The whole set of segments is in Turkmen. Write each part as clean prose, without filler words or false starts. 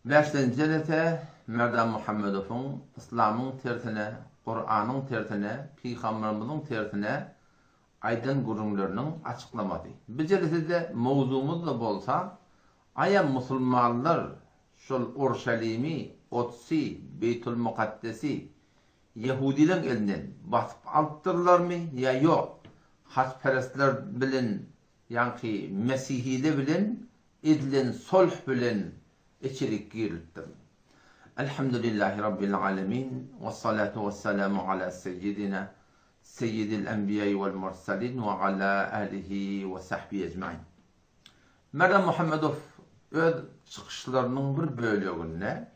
Bäşlenji jelese Merdan Muhammedowyň yslamyň tersine, Kuranyň tersine, pygamberimiziň tersine aýdan gürrüňleriniň açyklamasy. Bu jelesede mowzugymyz-da bolsa, aýam musulmanlar şol Urşalimi, Godsy, Beýtulmukaddesi ýehudileň elinden basyp alypdyrlarmy ýa ýok, haçperestler bilen ýaňky mesihile bilen edilen solh bilen içerik girilipdir. Elhamdülillahi Rabbil alemin, wessalatu wessalamu ala seyyidina seyyidil enbiýai wel mursalin we ala alihi we sahbihi ecmain. Merdan Muhammedow öz çykyşlarynyň bir böleginde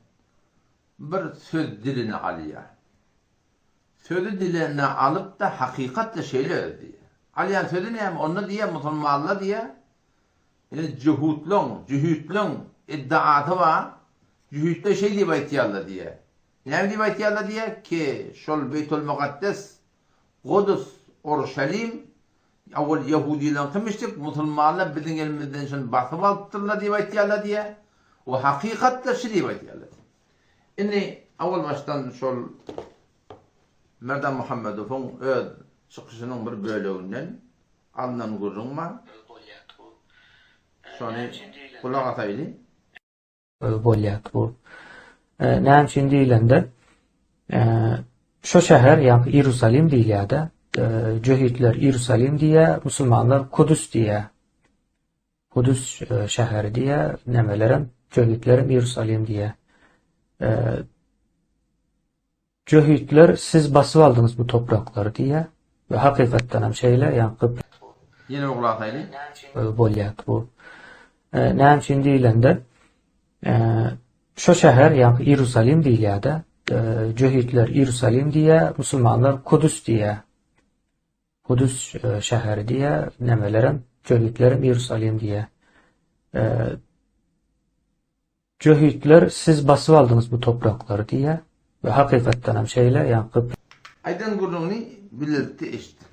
bir söz diline alýar. Sözi diline alyp-da hakykat-da şeýle öz diýýär. Alýan sözi näme? Onda diýýär musulmanlar diýýär, Ine jöhutlaň, jöhitleň iddiasy bar. Jöhitler şeý diýip aýtýarlar diýýär. Näme diýip aýtýarlar diýýär? Ki, şol Beýtulmukaddes, Kudus, Urşalim, owal ýehudylaryňkymişdik, musulmanlar biziň elimizden şony basyp alypdyrlar diýip aýtýarlar diýýär. We hakykatda şi diýip aýtýarlar. Indi owal başdan şol Merdan Muhammedowyň öz çykyşynyň bir böleginden Alnan gürrüň bar. Şony gulak asaýly. Bolýar bu. Näme üçin diýilende, şo şäher, ýagny Iýerusalim diýilýär-de, jöhitler Iýerusalim diýýär, musulmanlar Kudüs diýýär. Kudüs şäheri diýýär, nämelerem, jöhitlerem Iýerusalim diýýär. Jöhitler siz basyp aldyňyz bu topraklary diýýär we hakykatdanam şeýle ýaňky Ýene bir gulak asaýly. Bolýar bu. Näme üçin diýilende, şo şäher ýaňky Iýerusalim diýilýär-de, jöhitler Iýerusalim diýýär, musulmanlar Kudüs diýýär. Kudüs şäheri diýýär, nämelerem, jöhitlerem Iýerusalim diýýär. Jöhitler siz basyp aldyňyz bu topraklary diýýär we hakykatdanam şeýle ýaňky. Aýdan gürrüňini bilelikde eşitdik.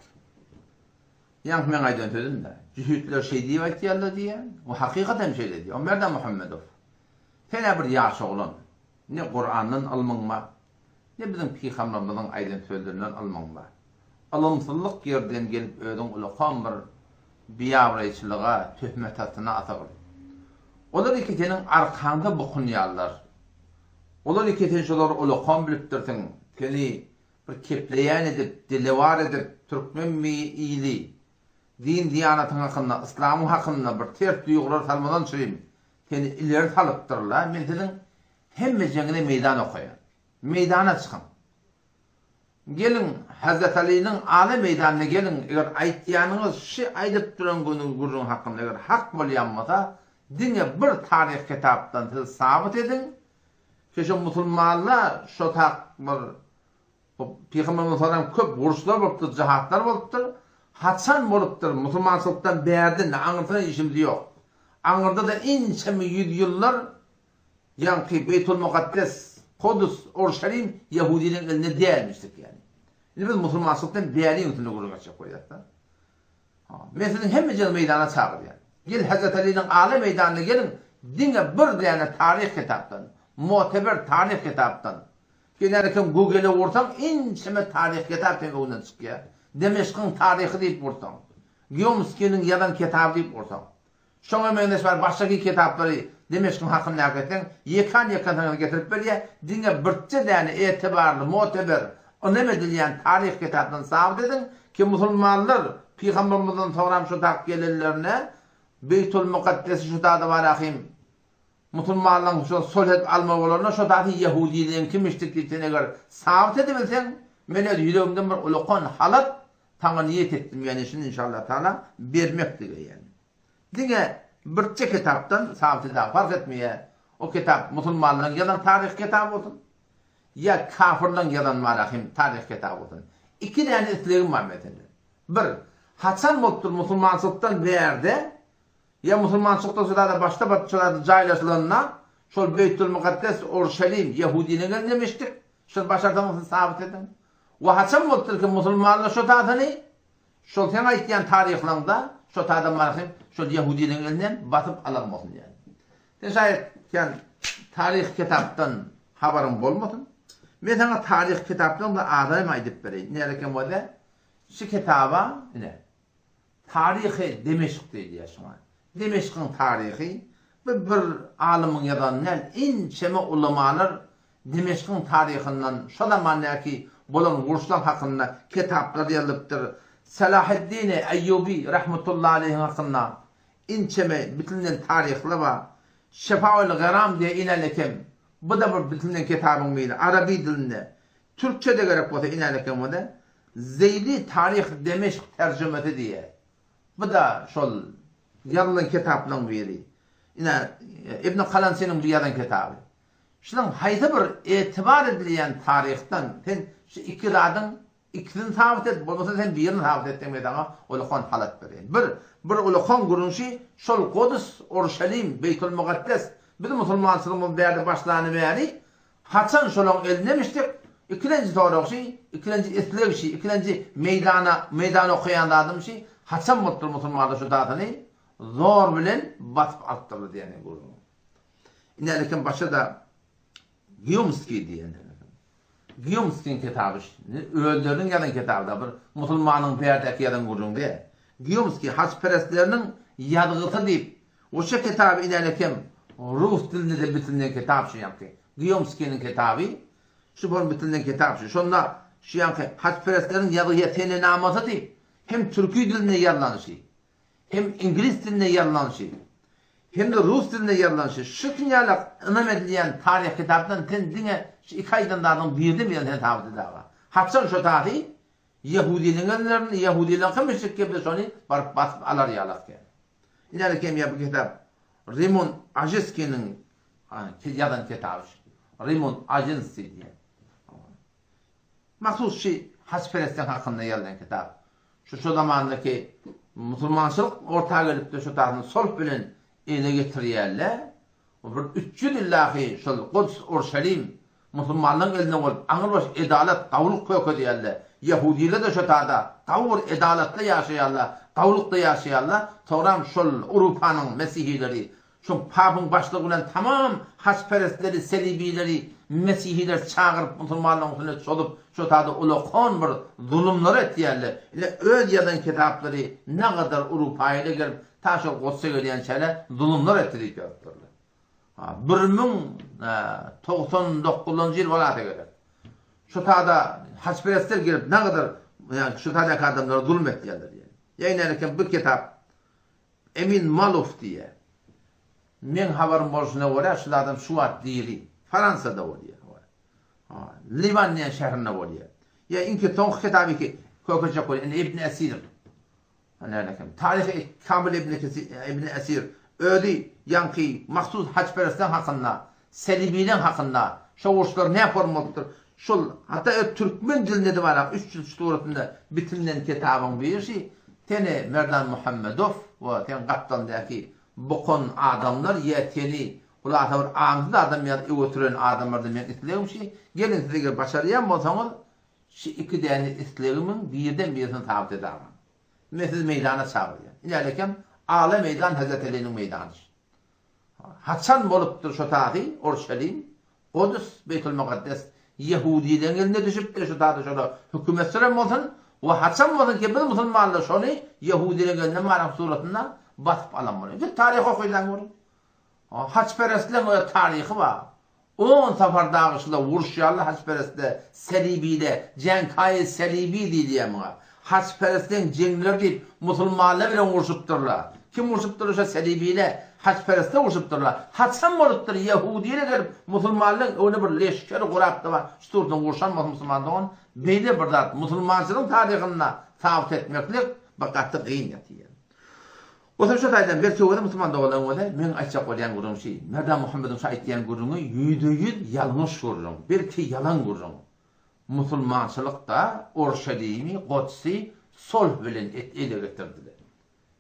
Ýaňky meň aýdan sözüm-dä. Jöhitler şeý diýip aýtýarlar diýýär we hakykat hem şeýle diýýär. Merdan Muhammedow, sen-ä bir ýaş oglan. Ne Kurandan ylmyň bar, ne biziň pygamberimiziň aýdan sözlerinden ylmyň bar. Ylymsyzlyk ýerden gelip özüň ulakan bir biabraýçylyga, töhmet astyna atygyl. Olar iki seniň arkaňda bukunýarlar. Olar iki sen şolary ulakan bilipdirsiň, seni bir kepleýän edip, dilewar edip, türkmen ili, din-diýanatyň hakynda, yslamyň hakynda bir ters duýgular salmadan çürim seni ileri salypdyrlar. Men siziň hemmejeňize meýdan okaýan. Meýdana çykyň. Geliň, Hazret Alynyň ala meýdanyna geliň, eger aýtýanyňyz şy aýdyp duran günüň gürrüň hakynda eger hak bolýan bolsa, diňe bir taryh kitapdan siz sabyt ediň, şe şo musulmanlar şo tak bir Pygamberimiz salam köp uruşlar bolupdyr, jihatlar bolupdyr, haçan bolupdyr musulmançylykdan bärde ne aňyrsyna işimiz ýok. Aňyrda-da ençeme ýüz ýyllar Ýaňky Beýtulmukaddes, Kudus, Urşalim ýehudileriň elinde dälmişdik ýaly. Indi biz musulmançylykdan bäriň üstünde gürrüň açjak bolýas-da. Ha, men siziň hemmejiňizi meýdana çagyrýan. Gel Hezret Alynyň ala meýdanyna geliň, diňe bir däne taryh kitapdan, muteber taryh kitapdan. Gelýän Google-e ursaň, ençeme taryh kitap seň öňünden çykýar. Demeşkiň taryhy diýip ursaň, Gýomskiniň ýazan kitaby diýip ursaň. Şoňa meňzeş bar başga kitaplary Demeşkiň hakyndaky etseň, ýekan-ýekan saňa getirip berýär, diňe birçe däne etibarly, muteber, ynam edilýän taryh kitapdan sabyt ediň, ki musulmanlar pygambermizden soňram şu tak gelenlerine Beýtul Mukaddesi şu tada barahym musulmanlaryň şo sulh edip almagy bolanda şo taky ýehudileňkimişdik diýip sen eger sabyt edibilseň, men öz ýüregimden bir ulakan halat Saňa niýet etdim ýani şuny inşallah taala bermekdige ýani. Diňe birje kitapdan sabyt edäň fark etmeýä o kitap musulmanlaryň ýazan taryh kitaby bolsun ýa kafirlaryň ýazan marahim taryh kitaby bolsun. Iki däne islegim bar men senden. Bir, haçan bolupdyr musulmançylykdan bärde ýa musulmançylykdan şu zada başda bir şu zada jaýlaşylanda şol Beýtülmukaddes Urşalim ýehudiniň elinde Şony başarsaňyz siz sabyt ediň. We haçan bolupdyr ki musulmanlar şo tasyny şol seň aýtýan taryhlaňda şo tadan barhym şol ýehudileriň elinden basyp alan bolsun diýýän. Sen şaýat sen. Taryhy kitapdan habaryň bolmasyn. Men saňa taryhy kitaplaryň-da adyny aýdyp bereýin. Nälekem bolsa, şu kitaba, ine, Taryhy Demeşk diýilýär şuňa. Demeşkiň taryhy, bu bir alymyň ýazany däl, ençeme ulamalar Demeşkiň taryhyndan, şo zamandaky bolan uruşlar hakynda kitaplar ýazylypdyr. Salaheddin Eýýubi rahmetullahi aleýhiň hakynda ençeme bitinden taryhlar bar. Şefaul Geram diýen inälekem, bu-da bir bitinden kitabyň biri, arabi dilinde. Türkçe-de gerek bolsa inälekem bolsa, Zeýli Taryh Demeşk terjimesi diýýär. Bu-da şol ýazylan kitaplaryň biri. Ine, Ibn Kalansiniň bu ýazan kitaby. Şunuň haýsy bir etibar edilýän taryhdan sen şu iki zadyň ikisini sabyt et, bolmasa sen birini sabyt etseň men saňa ulakan halat bereýin. Bir, bir ulakan gürrüňşi şol Kudus, Urşalim, Beýtul Mukaddes, biz musulmançylygymyz bärde başlany bäri haçan şolaň eline düşsek, ikilenji sorag şi, ikilenji isleg şi, ikilenji meýdana, meýdan okaýan zadym şi, haçan bolupdyr musulmanlar şu zadyny zor bilen basyp alypdyrlar diýen gürrüň. Inälikim başa-da Gýumskiý diýen. Gýumskiň kitaby özleriniň ýazan kitaby-da bir musulmanyň bärdäki ýazan gürrüňi däl. Gýumskiý haçperestleriniň ýazgysy diýip, oşa kitaby inälikim rus dilinde-de bitirilen kitap şu ýaňky. Gýumskiniň kitaby şu bir bitirilen kitap şu. Şonda şu ýaňky haçperestleriň ýazgy senenamasy diýip hem türki dilinde ýazylan şi. Hem iňlis dilinde ýazylanşy, hem-de rus dilinde ýazylanşy şu knýalak ynam edilýän taryh kitapdan sen diňe şu iki aýdan zadyň birden-birini sen sabyt edäga. Haçan şo tahy ýehudiliň ellerinde, ýehudileňki müşrik kebde şony baryp basyp alar ýalak eken. Ine kemýa bu kitap Rimon Ažeskiniň ýazan kitaby şu. Rimon Aženskiý diýen. Mahsus şi haçperestler hakynda ýazylan kitap. Şu şo zamandaky musulmançylyk orta gelipdir şo taýdan sulh bilen ele getirýärler. Bir 300 ýyllaky şol Guds, Urşalim musulmanlaryň elinde bolup aňrybaş edalat, gawulyk kökezýärler. Ýehudiler-de şo taýda gawy bir edalatda ýaşaýarlar, gawulykda ýaşaýarlar. Soňram şol Urupanyň mesihileri Şol papyň başlygy bilen tamam haçperestleri, selibileri, mesihileri çagyryp musulmanlaryň üstüne çozup şo taýda ulakan bir zulumlar etýärler. Ine öz ýazan kitaplary nagadar urupaýyla gelip ta şol Gudsa gelýänçäle zulumlar etdi diýip ýazypdyrlar. Ha, 1099-njy ýyl bolasa gerek. Şo taýda haçperestler gelip nagadar ýa şu taýdaky adamlara zulum etýärler diýýär. Ýa ine bu kitap Emin Malow diýýär. Meň habarym bolşuna görä, şul adam şu wagt diri. Fransiýada bolýar. Ha, Liwan diýen şäherinde bolýar. Ýa iňki soňky kitaby ki kökejek bolýar. Indi Ibn Esir. Nälekem. Taryhy Kamil Ibn Ibn Esir özi ýaňky mahsus haçperestler hakynda, selibiler hakynda, şo uruşlar näme form bolupdyr. Şol hatda öz türkmen dilinde-de bar, 300 suratynda bitirilen kitabyň birisi. Seni Merdan Muhammedow we seň gapdalyndaky bukan adamlar ýa seni hulasa bir aňsyz adam ýaly öe süren adamlardan meň islegim şi, geliň siz eger başarýan bolsaňyz şi iki däne islegimiň birden birisini sabyt edagyn. Men sizi meýdana çagyrýan. Inälekem ala meýdan Hezret Eliniň meýdany şi. Haçan bolupdyr şo tazy Orşelim, Kudus, Beýtulmukaddes ýehudileň eline düşüpdir şu tazy şola höküm etdirem bolsun we haçan bolsun ki biz musulmanlar şony ýehudileň eline baran suratynda basyp alan bolar. Git taryh okysaň görüň. Haçperestleň öz taryhy bar. On sapar dagy şular uruşýarlar haçperestler selibile, jeňkaýy selibi diýilýär muňa. Haçperestleň jeňleri diýip musulmanlar bilen urşupdyrlar. Kim urşupdyr şo selibile, haçperestler urşupdyrlar. Haçan bolupdyr ýehudiler gelip musulmanlaryň öňüne bir leşger gurapda bar şu turdan urşan bolsa musulman dogan beýle bir zat musulmançylygyň taryhynda sabyt etmeklik bir gaty gyn ýatyr. Bolsa şo taýdan bir töwra musulman doganlaryň bolsa meň aýtjak bolýan gürrüňim şi, Merdan Muhammediň şu aýtýan gürrüňi ýüzde-ýüz ýalňyş gürrüň, belki ýalan gürrüň. Musulmançylykda Orşalimi, Godsy solh bilen et ele getirdiler.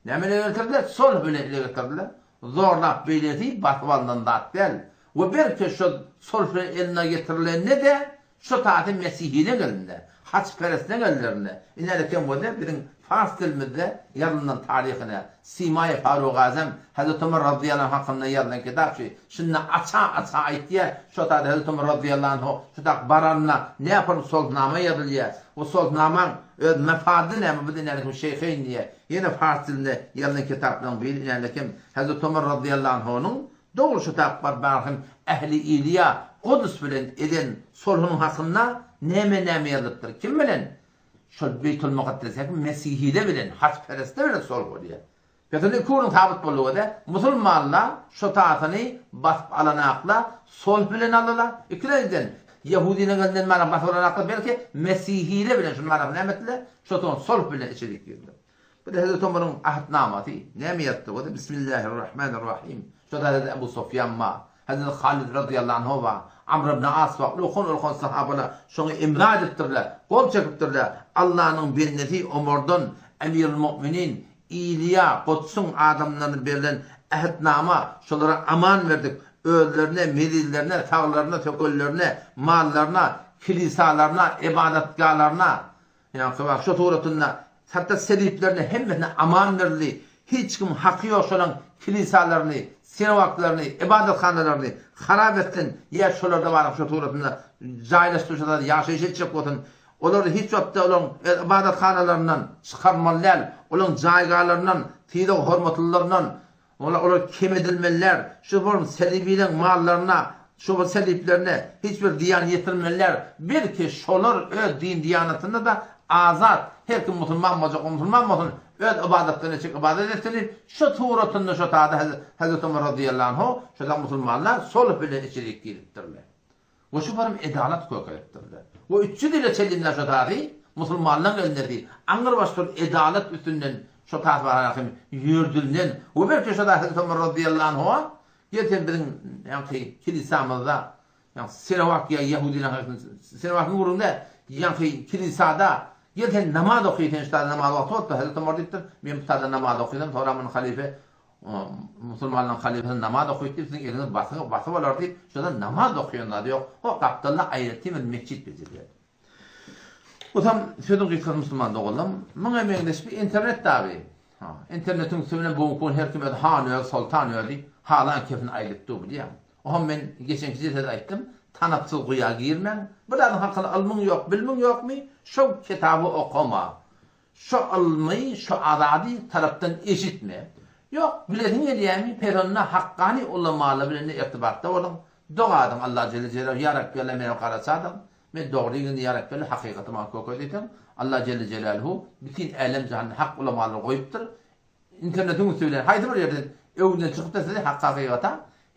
Näme ele getirdiler? Solh bilen ele getirdiler. Zorlap beýlesi basyp alnan zat däl. We belki şo solh bilen eline getirilende-de. Şu taýda mesihileň elinde, haçperesleň ellerinde. Ine kem bolsa biziň pars dilimizde ýazylan taryh ine, Simaýy Faruk Azam, Hazreti Omar razyýallahu anh hakynda ýazylan kitap şu. Şunda aça-aça aýtýar, şo taýda Hazreti Omar razyýallahu anhu şu tak baranda näpol soltnama ýazylýar. Bu soltnamaň öz mefady näme bu ine kim Şeýheýn diýýär. Ýene pars dilinde ýazylan kitaplaryň biri ine kim Hazreti Omar razyýallahu anhunyň Dogry şu tapbar barhym ähli Iliýa Kudus bilen eden sulhunyň hakynda näme näme ýazylypdyr? Kim bilen? Şol Beýtul Mukaddesdäki mesihiler bilen, haçperestler bilen sulh bolýar. Pes onda iki günüň sabyt boldugy-da, musulmanlar şu tasyny basyp alanakla sulh bilen aldylar. Ikilenjiden, ýehudiniň elinden baryp basyp alanakla belki mesihiler bilen şunuň arasynda näme etdiler? Şo soň sulh bilen içerik girdiler. Bu-da Hezreti Omaryň ahtnamasy. Näme ýazypdyr bolsa, Bismillahirrahmanirrahim. Şonda Hezreti Ebu Sufýan bar, Hezreti Halid razyýallahu anhu bar, Amr ibn As bar, ulkan-ulkan sahabalar şoňa imza edipdirler, gol çekipdirler. Allanyň bendesi Omardan Emirül Mu'minin Iliýa Gudsuň adamlaryna berlen ähtnama, şolara aman berdik, özlerine, mezillerine, saglaryna, sökellerine, mallaryna, kilisalaryna, ybadatgalaryna, Ýagty bak, şu suratynda hatda seliplerine hemmesine aman berildi. Hiç kim haky ýok şolaň kilisalaryny, sinagoglaryny, ybadathanalaryny harap etsin ýa şolarda baryp şu suratynda jaýlaşdyryp ýaşaýyş etjek bolsun. Olary hiç wagtda olaň öz ybadathanalaryndan çykarmaly däl. Olaň jaýgarlaryndan, sylag-hormatlylaryndan Olar olar kem edilmeliler. Şu form selibileň mallaryna, şu bir seliplerine hiç bir zyýan ýetirmeliler. Belki şolar öz din diýanatynda-da azat, her kim musulman boljak o musulman bolsun, öz ybadatlaryny etjek ybadat etsin diýip, şu suratynda şo tada Hezreti Omar razyýallahu anhu şoda musulmanlar sulh bilen içerik giripdirler. We şu barym edalat kökelipdirler. We 300 ýyla çenli şo tazy musulmanlaryň elindedi. Aňrybaş şol edalat üstünden şo taz barada hem ýördülinden we belki şo tazy Omar razyýallahu anhu gel sen biziň ýaňky kilisamyzda ýaňky Senawak ýa ýahudiler Senawakyň gürrüňde ýaňky kilisada gel sen namaz oky sen şu taýda namaz wagty bolupdyr. Hazreti Omar diýipdir men bu taýda namaz okysam soňra muny halyfe Musulmanlaryň halyfasy namaz okyt diýip siziň eliňiz basyp basyp alar diýip şonda namaz okaýan zady ýok. Ho gapdalda aýratyn bir metjit bejerýär. Bolsam sözüň gysgasy musulman doganlarym muňa meňzeş bir internet dagy. Ha, internetiň üsti bilen bu günki gün her kim öz han özi soltan özi halan kefini aýlyp dur bilýäň. Oňam men geçenki jelsede aýtdym, tanapsyz guýa girmäň, bir zadyň hakyny ylmyň ýok, bilmiň ýokmy, şo kitaby okama. Şo ylmy, şo azady tarapdan eşitme. Ýok, bilesiň gelýämi, pes onda hakkany ulamalar bilen-de irtibatda boluň. Doga ediň Alla jelle jelaluhu, Ýa Rabbi Alla meni garaça adyň. Men dogry indi Ýa Rabbi Alla hakykaty maňa köket diýseň, Alla jelle jelaluhu bütin älem-jahanda hak ulamalary goýupdyr. Internetiň üsti bilen haýsy bir ýerden öňünden çykyp-da sizi hak-hakykata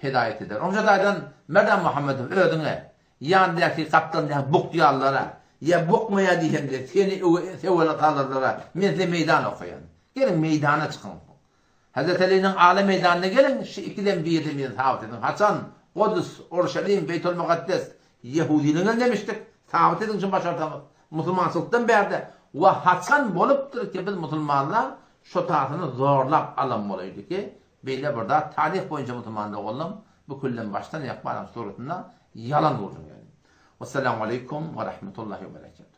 hedaýat eder. Onça taýdan Merdan Muhammedow özüňe Ýandaky gapdalyndaky bukýanlara, ýa bukmaýar diýsemde, seni öwe sewala salarlara, men size meýdan okaýan. Geliň, meýdana çykyň. Hezreti Alynyň ala meýdanyna geliň, şu ikiden birini bize sabyt ediň. Haçan Kudus, Orşalim, Beýtulmukaddes ýehudiniň elinde demişdik, sabyt ediň şuny başarsaňyz. Musulmançylykdan bärde we haçan bolupdyr ki biz musulmanlar şo tasyny zorlap alan bolaýdy ki, beýle bir zat taryh boýunça musulman doganlarym Bu küllem başdan ýakmanam suratynda ýalan gürrüň ýaly. Wessalamu aleýkum we rahmetullahi we berekatuh.